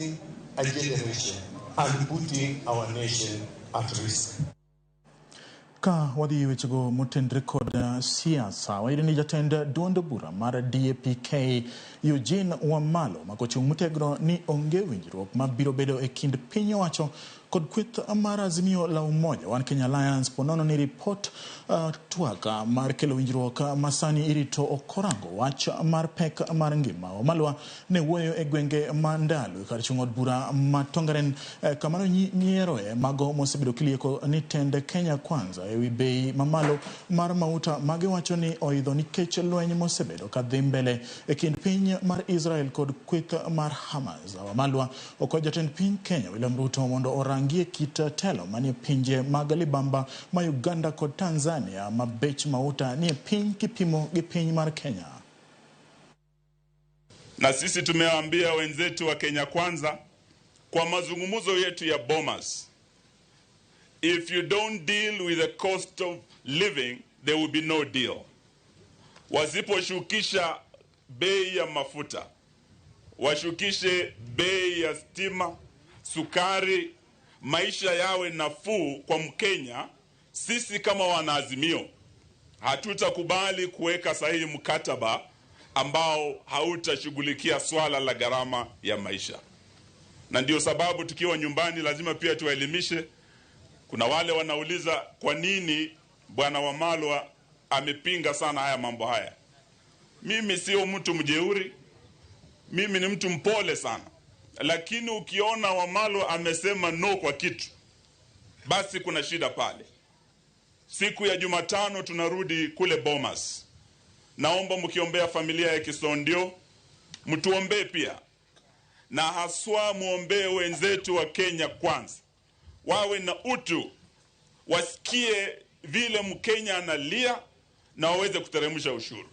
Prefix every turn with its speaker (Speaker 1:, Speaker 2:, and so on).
Speaker 1: A generation and putting our nation at risk.
Speaker 2: Ka wadhi e wechego motenre kod siasa, wayudo ni jatend duond bura mar DAPK Eugene Wamalwa omako chung' motegno ni onge winjruok mabiro bedo e kind piny owacho kod kweth mar Azimio la Umoja One Kenya Alliance ponono ni ripot twak mar kelo winjruok masani irito ok orango wach mar pek mar ngima. Wamalwa ne wuoyo e gwenge ma Ndalu kar chung' od bura ma Tongaren kama nonyieroe mago mosebedo kilieko ni tend Kenya Kwanza ewi bei mamalo mar mauta magiwacho ni oidho nikech lweny mosebedo kadhi mbele e kind piny mar Israel kod kweth mar Hamas. Wamalwa okwayo jatend piny Kenya William Ruto mondo orangie kit telo manie pinje mag libamba ma Uganda kod Tanzania ma bech mauta nie piny kipimo gi piny mar Kenya.
Speaker 3: Na sisi tumewaambia wenzetu wa Kenya Kwanza kwa mazungumzo yetu ya Bomas, if you don't deal with the cost of living, there will be no deal. Wasiposhukisha bei ya mafuta, washukishe bei ya stima, sukari, maisha yawe nafuu kwa Mkenya. Sisi kama wanaazimio hatutakubali kuweka sahihi mkataba ambao hautashughulikia swala la gharama ya maisha, na ndio sababu tukiwa nyumbani lazima pia tuwaelimishe. Kuna wale wanauliza kwa nini Bwana Wamalwa amepinga sana haya mambo haya. Mimi sio mtu mjeuri, mimi ni mtu mpole sana, lakini ukiona Wamalwa amesema no kwa kitu, basi kuna shida pale. Siku ya Jumatano tunarudi kule Bomas. Naomba mkiombea familia ya Kisondio, mtuombee pia, na haswa muombee wenzetu wa Kenya Kwanza, wawe na utu, wasikie vile Mkenya analia na waweze kuteremsha ushuru.